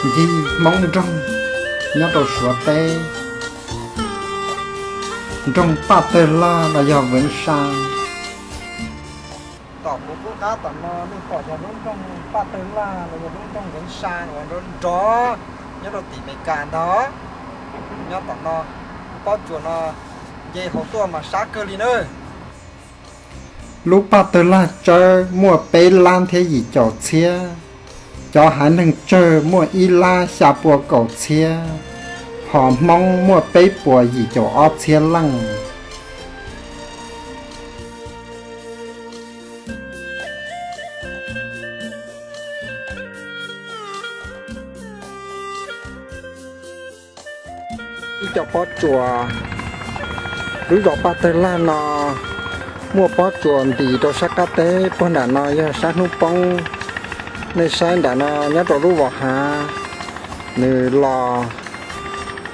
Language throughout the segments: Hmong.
Ncig Hmoob nroog nyob rau Suav teb, nroog Paj Tawg Laj los yog Veev Sa. Tom kuv pub qab tom no nej pom yog lub nroog Paj Tawg Laj los yog lub nroog Veev Sa uas nrov nrov nyob rau tim Amelikas ntag. Nyob tom no, pob tsuas no nce hauv tuaj mas sab kawg li na. Lub Paj Tawg Laj tsawb muaj peb lab thiab yim caum txhiab, cov haiv neeg tsawg muaj ib lab xya pua kaum txhiab, hos Hmoob muaj peb puas yim caum ob txhiab leej. Ib co pob tsuas, lub zos Paj Tawg Laj no muaj pob tsuas ntis rau sab qab teb, puag nram no yog sab hnub poob. Nej saib nram no nyob rau lub vos hav, nws los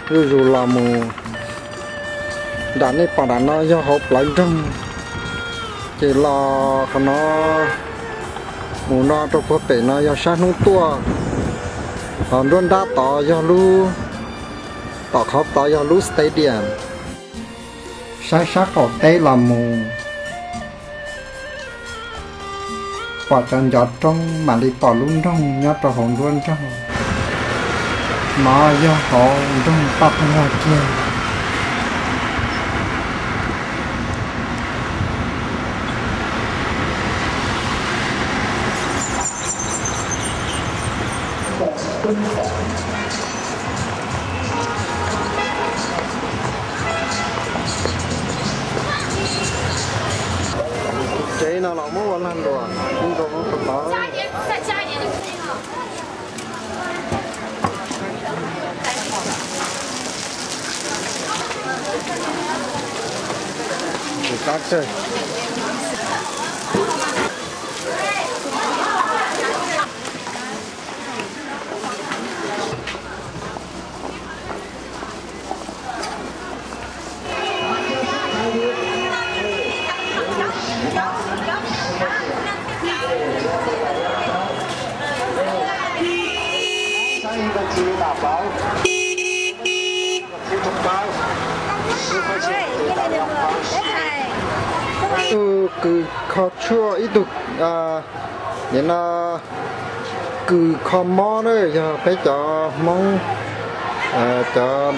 zuj zus los mus. Nram nej pom nram no yog hauv plawv nroog, ces los qhov no mus no rau puag pem no yog sab hnub tuaj. Hos nruab nrab tod yog lub, tom qhov tod yog lub stadium. Saib sab qaum teb los mus, pom cov ncov roob mam li pom lub nroog nyob rau hauv nruab nroog. No yog hauv nroog Paj Tawg Laj kiag. Tsev no los muab ua lag luam, ib nkaus lub tau tod. Ib tug kws kho tshuaj, ib tug, nim no kws kho mob na, yog peb cov Hmoob, cov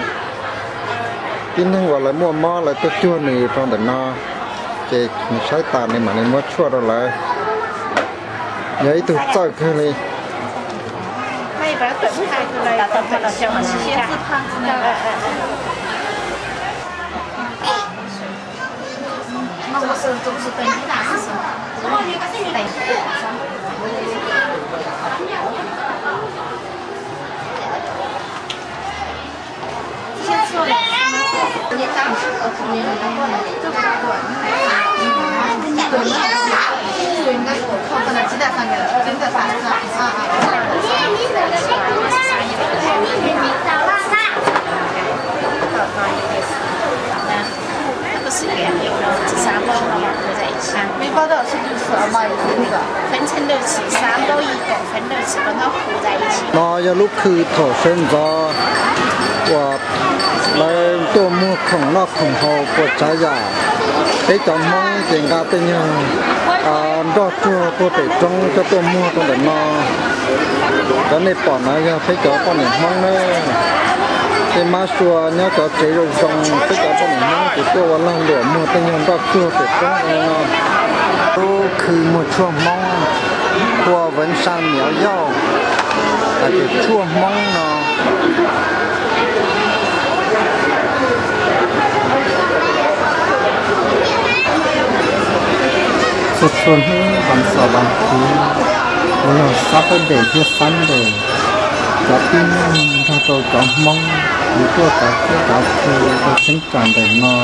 tib neeg uas lawv muaj mob lawv tuaj cuag nws rau ntawm no, ces nws saib tas nws mam li muab tshuaj rau lawv. Yog ib tug txawj kawg li. No yog lub khw thaum sawv ntxov uas lawv tuaj muag khoom noj khoom haus puas tsav yam. Peb cov Hmoob ces nqa tej nyuag nroj tsuag tuaj pem roob coj tuaj muag rau ntawm no. Cov nej pom no yog peb cov poj niam Hmoob na. Tej mab sua nyob cov tsev zoo zoo, peb cov poj niam Hmoob ces tuaj ua lag luam muag tej nyuag nroj tsuag pem roob no. Lub khw muag tshuaj Hmoob, ua Veev Sa Miav Yauj, hais tias tshuaj Hmoob no. Txhua txhua hnub vas xos vas thiv, los yog Saturday thiab Sunday, cov tib neeg nrog rau cov Hmoob yuav tuaj kav tsij kav tsw rau cheeb tsam ntawm no,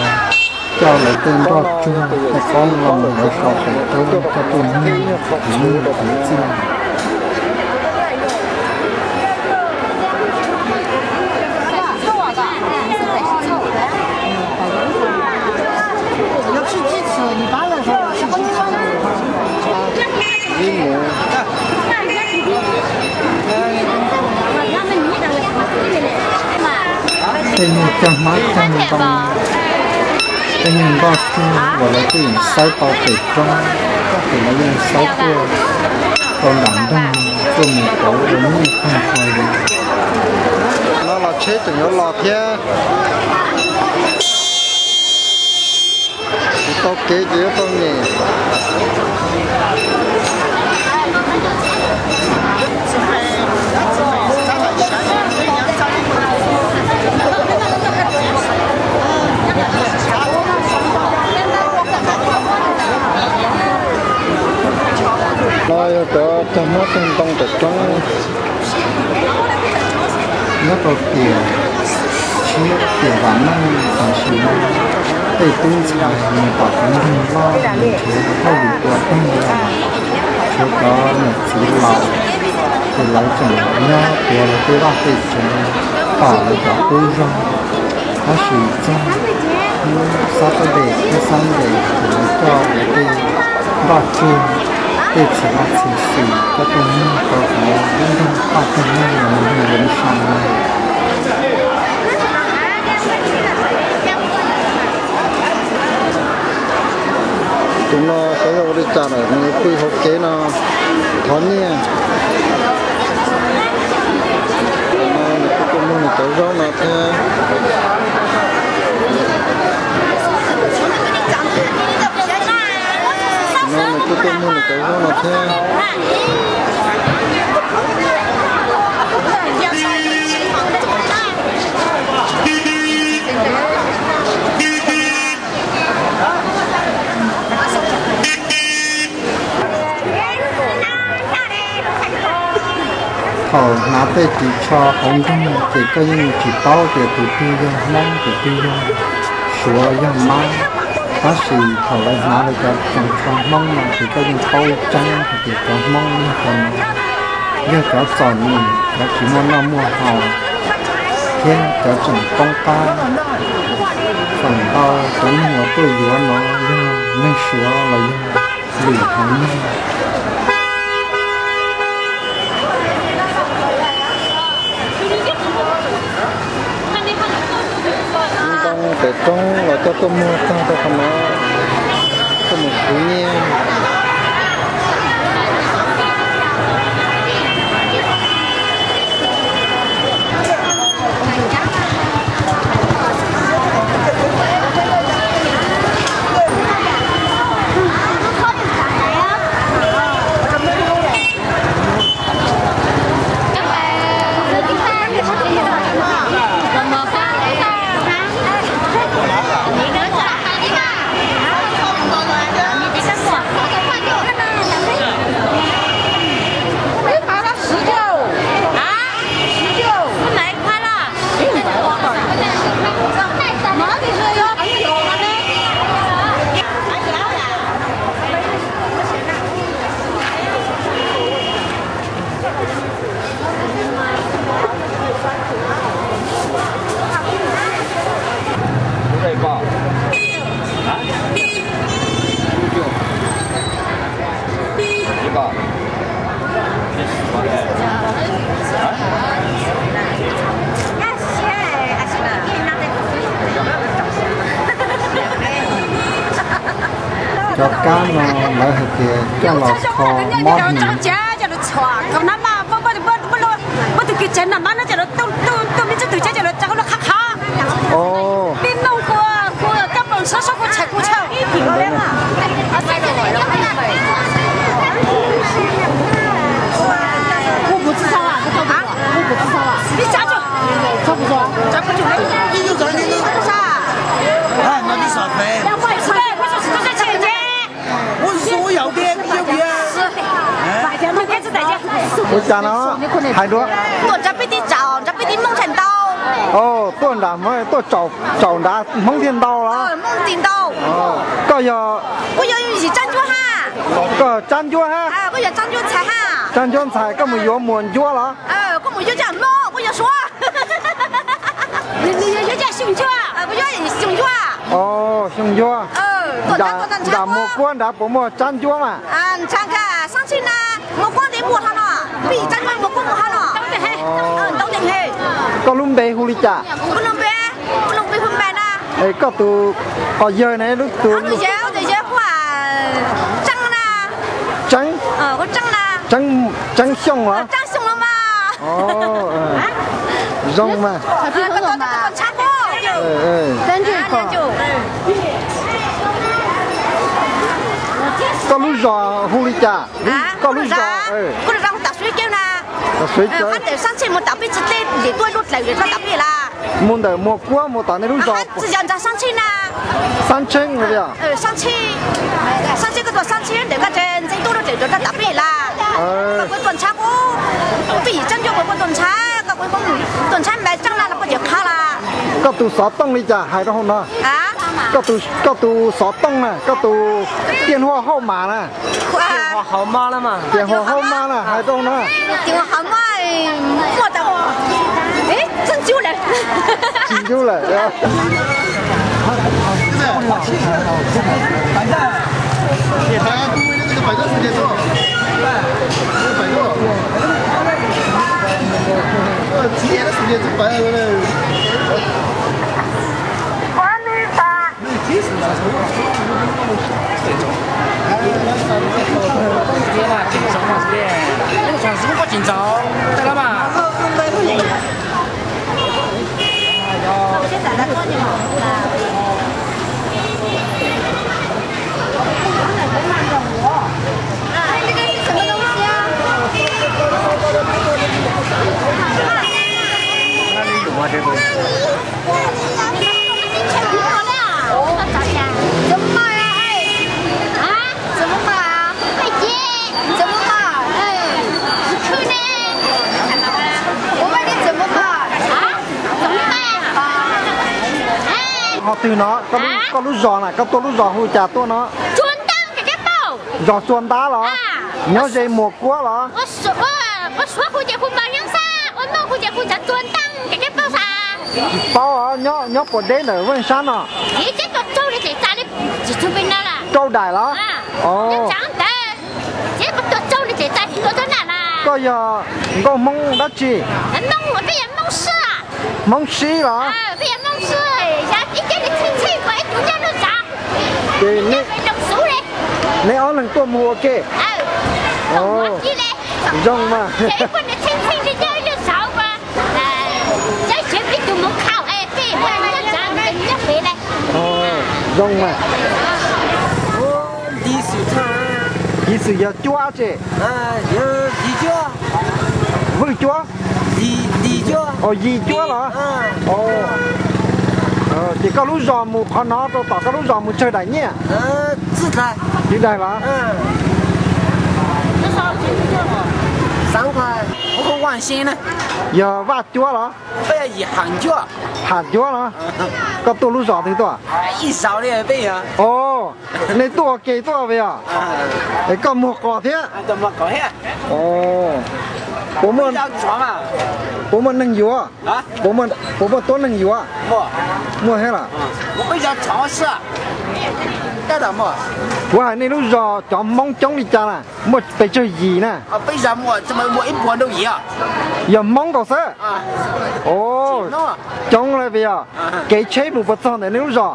coj lawv tej nroj tsuag tej qoob loo lawv sau pem roob coj tuaj muag, muag kav txij. Ib mus. Tej nyuag cag hmab cag ntoo, tej nyuag npoj tsuag uas lawv twb yeej xawb tau pem roob, tab sis lawv yeej xawb tuaj rau nram nroog no tuaj mus pauv ua nyiaj tag nrho li. No los tsheb tseem yuav los thiab. Tsis tau kev ces yuav tau nyem. No yog cov cag hmab cag ntoo pem roob. Nyob rau tiam tshiab tiam vam meej tam sim no, tej tub ntxhais mus tom cov nroog loj nrhiav hauj lwm ua tag lawm, tshuav cov niam txiv laus, ces lawv tseem nyob tuav lawv tej vaj tej tsev, tom lawv cov qub zog. Tab sis txog hnub Saturday thiab Sunday ces lawv coj lawv tej npoj tsuag, tej txiv vaj txiv xwm coj tuaj muag rau hauv lub nroog Paj Tag Meej los yog Veev Sai no. Tus no xyov yog ua li cas lawm, nws pw hauv kev no thov nyiaj. Tus no nws kuj tuaj muag nws cov zaub no thiab. Tus no nws kuj tuaj muag nws cov zaub no thiab. Thaum hnav tej ris tsho hauv nroog ces koj yeej tsis paub tias tus twg yog Hmoob, tus twg yog Suav yog Mab. Tab sis thaum lawv hnav lawv cov tsoos tsho Hmoob no ces koj yeej paub tseeb hais tias cov Hmoob yog cov no, yog cov txom nyem, cov tsis muaj noj muaj haus, thiab cov tseem poob qab. Feem ntau cov neeg uas tuaj yuav no yog neeg Suav los yog lwm haiv neeg. Ntoo pem roob los coj tuaj muag tag rau qhov no, tuaj mus khwv nyiaj. Cov kab no lawv hais tias coj los kho mob hnyuv. Ua cas no? Hais dua. Tuaj nrog peb tib tsaus, nrog peb tib Hmoob txhais ntau. Tuaj nram Hmoob, tuaj tsaus nrad Hmoob thiaj ntau los? Hmoob thiaj ntau. Koj yog? Kuv yog Tsab Ncuab hab. Koj Tsab Ncuab hab? Kuv yog Tsab Ncuab ntxhais hab. Tsab Ncuab ntxhais, koj mus yuav Muas Ncuab los? Kuv mus yuav Tsab Ncuab, kuv yog Suav. Kuv yuav Xyooj Ncuab. Nram Muas Kuab nrad puas muaj Tsab Ncuab mas? Koj lub npe hu li cas? Kuv lub npe Es koj tus qos yawg ne, lub tus yawg, tus yawg kuj Tseeb na. Tseeb? Tseeb, Tseeb Xyooj los? Zoo mas. Koj lub zos hu li cas? Koj lub zos? Kuv lub zos hu Tam Suav Cawv na. Tam Suav Cawv. Mus ntawm Muas Kuab mus tom nej lub zos. Sab Tsheej na. Sab Tsheej, Sab Tsheej, koj tuaj Sab Tsheej ntawm koj ntse ntuj lub dlawm rau Tam Pij Las. Koj puas tuaj ntshav kuv? Pij Yim Tseeb Cuab, koj puas tuaj ntshav? Koj puas tuaj ntshav Npaiv Tseeb na, koj puas cawm qhov lawm? Koj tus xov tooj li cas hais rau hauv no. Koj tus xov tooj na, koj tus tiaj huaj hauj mas na. Tiaj huaj hauj mas na, hais rau hauv no. Tsis ncub lawm. Qhov twg no? Koj lub zos na, koj tuaj lub zos hu cas tuaj no? Zos Tsua Ntab los? Nyob ze Muas Kuab los? Tsis paub, nyob puas deb ntawm Vaj Sab no? Rau daim los? Koj yog nkauj Hmoob dab tsi? Hmoob Sib los? Ces neb ob leeg tuaj mus ua ke? Zoo mas. Zoo mas. Yim Xwm yog Cuab tsi? Vwj Cuab? Yim Cuab los? Ces koj lub zos mus qhov no rau tom koj lub zos mus tsawg daim nyiaj? Tib daim los? Yog Vaj Cuab los? Ham Cuab los? Koj tuaj lub zos twg tuaj? Nej tuaj ua ke tuaj pes yog? Es koj muag qos thiab? Puas muaj neeg yuav? Puas muaj tuab neeg yuav? Muaj thiab los? Kuv hais nej lub zos cov Hmoob coob li cas na? Muaj pes tsawg yim na? Yog Hmoob nkaus xwb. Coob li pes yog? Kev tsheb mus puas txog ntawm nej lub zos?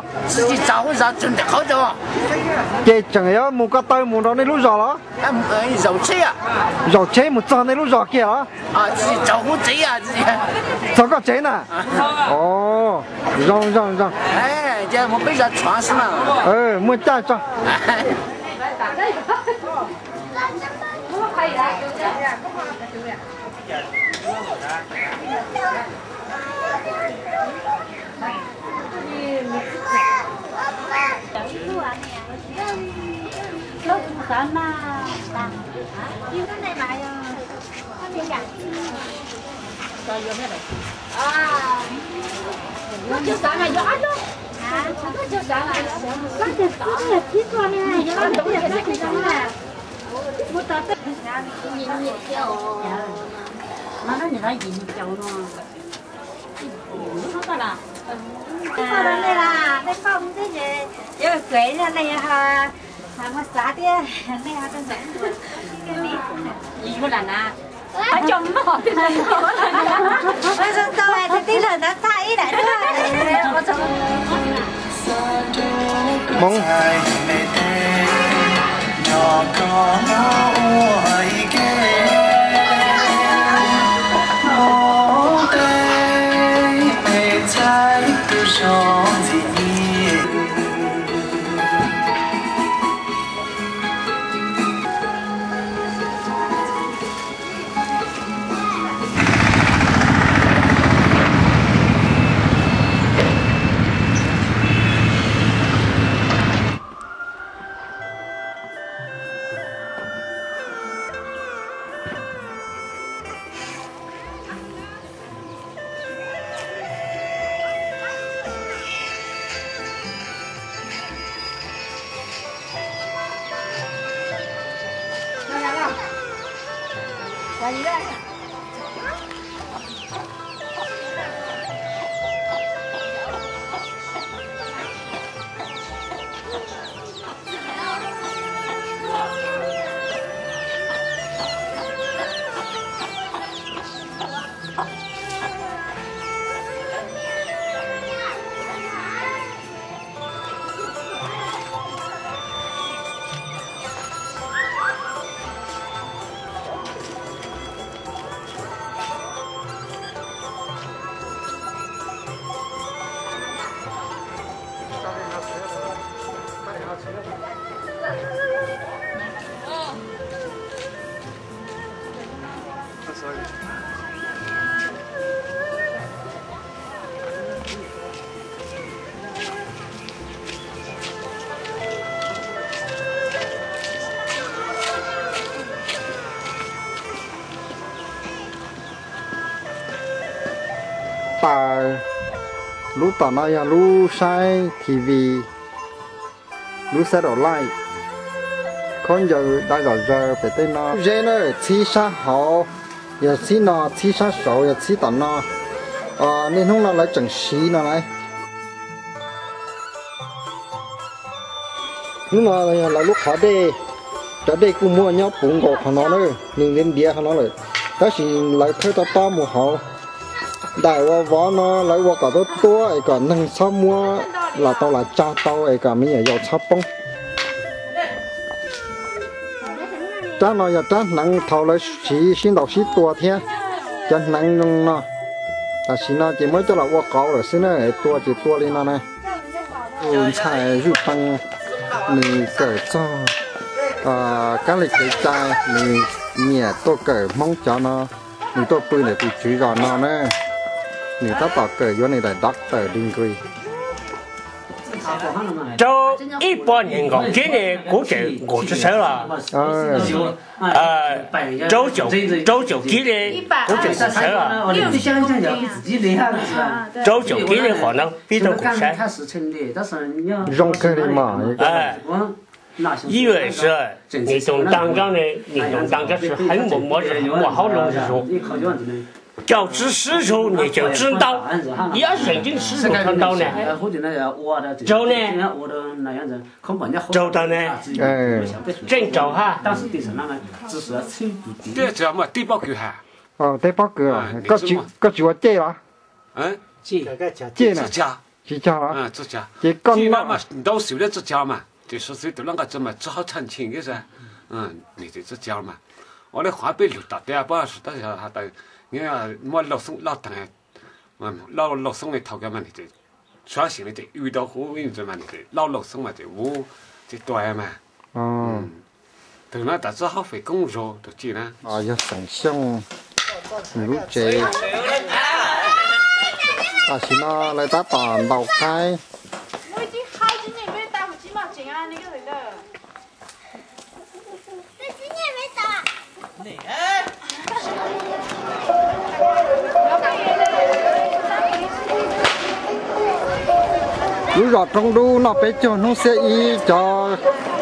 Ces tseem yuav mus ko taw mus rau nej lub zos los? Zaum tsheb mus txog nej lub zos kiag los? Txog koj tsev na? Zoo zoo zoo. Muaj caij tso. Yus lam na. Cov mom, tij laug ntawd tag ib daim duab. Hmoob. Taws, lub tom no yog lub saib T V, lub xab daum laij, khaub ncaws dai zom zaws pem tej no. Zeb na, txhib sab hauv, yog txhib no, txhib sab saud, yog txhib tom no. Niaj hnub no lawv tseem siv no lawm. Hnub no yog lawv lub qhov dej, cov dej kuj muaj nyob puv nkaus qhov no na, nws ntiav ntiav qhov no lawm, tab sis lawv khawb tob tob mus hauv. Daim uas vov no lawv ua kom tuab tuab es kom neeg txhob muab los tau los tsa tau es kom me nyuam yaus txhob poob. Rab no yog rab hneev thaum lawv siv sib ntaus sib tua thiab, cov hneev zoo no. Tam sim no ces muab coj los ua qauv lawm xwb na, tua ces tua li no na. Tus ntxhais Zwj Pee nws kawm txog kab li kev cai, nws nyiam tuaj kawm Hmoob cov no, nws tuaj pw ntawm tus tswv zos no na, nws tab tom kawm yuav nws daim doctor degree. Rau ib puas nees nkaum kib li kuv tseem nqus sawv sawv los. Rau caum kib li kuv tseem nqus sawv los. Rau caum kib li qhov no pib rau kuv saib. Zoo kawg li mas. Ib yam li ntag, nws tus ntaag nrab ne, nws tus ntaag nrab tsi heev mus muaj, muaj hauv loo zuj zus. Cau tsi sib zug nws tseem tsi ntau, yog zeem tseeb sib zug tau ntau ne. Raug ne, raug tag ne, tseem raug hab. Tej pob kws, koj tsis ua cej los? Cej na, tsis cog los? Ces koj nrau xwm li txoj cag mas, ces xwb tus laj nqa txog mas txog hauv tshaj nching, ua li qhov peb lug tom teb pab sawv daws has tas muab lauj xoob lauj taag, lauj lauj xoob li thaum kawg mas nws ces suav sim li ces wb tau huv mas nws ces lauj lauj xoob mas ces vuv ces tua mas. Tus no tas txog hauv fem koob zog tus ci na. Yog Xeem Xyooj nws lub tsev. Tam sim no lawv tab tom ntaus qaib. Lub zos Roob Dub noj peb caug hnub xiab ib, cov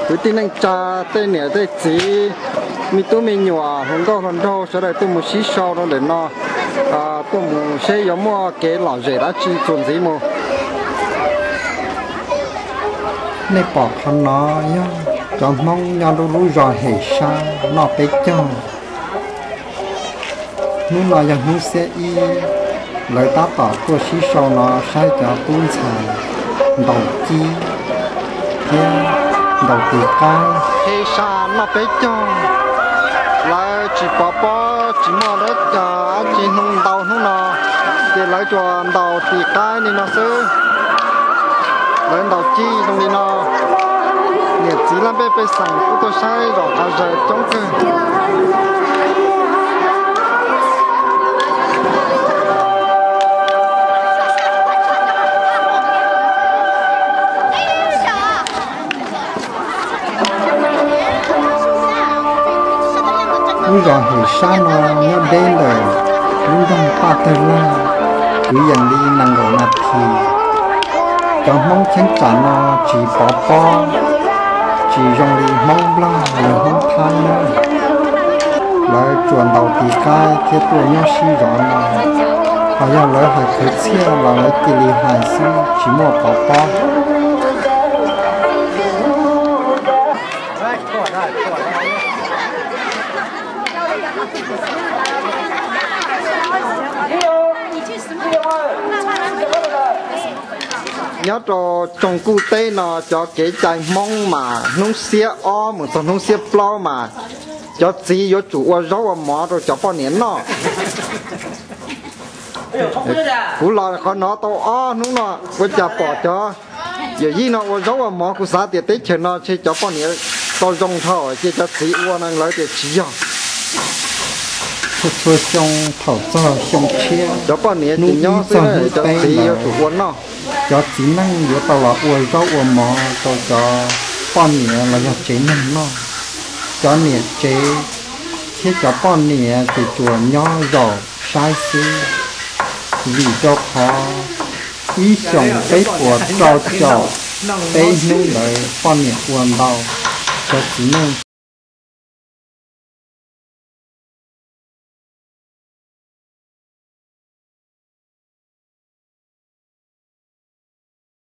kwv tij neej tsa, tej niam tej txiv, me tub me nyuam, hluas nkauj hluas nraug sawv daws tuaj mus sib sau rau ntawm no, tuaj mus seb yuav muaj kev lom zem dab tsi txuas ntxiv mus. Nej pom qhov no yog cov Hmoob nyob lub lub zos Hem Sab noj peb caug. Hnub no yog hnub xiab ib, lawv tab tom tuaj sib sau no saib cov tub ntxhais ntaus cib thiab ntaus tis qaib. He sa noj peb caug, lawv tsis pov pob tsis muaj dab tsi hnub ntaus hnub no, ces lawv tsuas ntaus tis qaib li no xwb. Lawv ntaus cib zoo li no, niam txiv laj mej pej xeem kuj tuaj saib zos Qav Zawg coob kawg. Lub zos Hem Sab no nyob deb ntawm lub nroog Paj Tawg Laj, kwv yees li nees nkaum nas this. Cov Hmoob cheeb tsam no tsis pov pob, tsis zoo li Hmoob Nplog los yog Hmoob Thaib na. Lawv tsuas ntaus tis qaib thiab tuaj nyob sib zov no, ho yog lawv hais khwv txhiaj los lawv cia li hais xwb tsis muaj pov pob. Nyob rau tsoom kuj teb no cov kev cai Hmoob mas hnub xiab ob mus txog hnub xiab plaub mas cov txiv yuav tsum ua zaub ua mov rau cov poj niam noj. Kuv los qhov no tau ob hnub no, ua cas pom cov yawm yij no ua zaub ua mov, kuv xav tias teb chaws no ntshe cov poj niam tau zoo dhau ces cov txiv ua no, lawv tias tsis yog. Txhua txhua xyoo thaum txog xyoo tshiab, cov poj niam tsis nyob xwb, cov txiv yuav tsum ua noj. Cov txiv neej yuav tau los ua zaub ua mov rau cov poj niam los yog tsev neeg noj. Cov niam tsev thiab cov poj niam ces tsuas nyob zaum saib xwb, vim rau qhov ib xyoos peb puas rau caum peb hnub ntawd poj niam ua ntau, cov txiv neej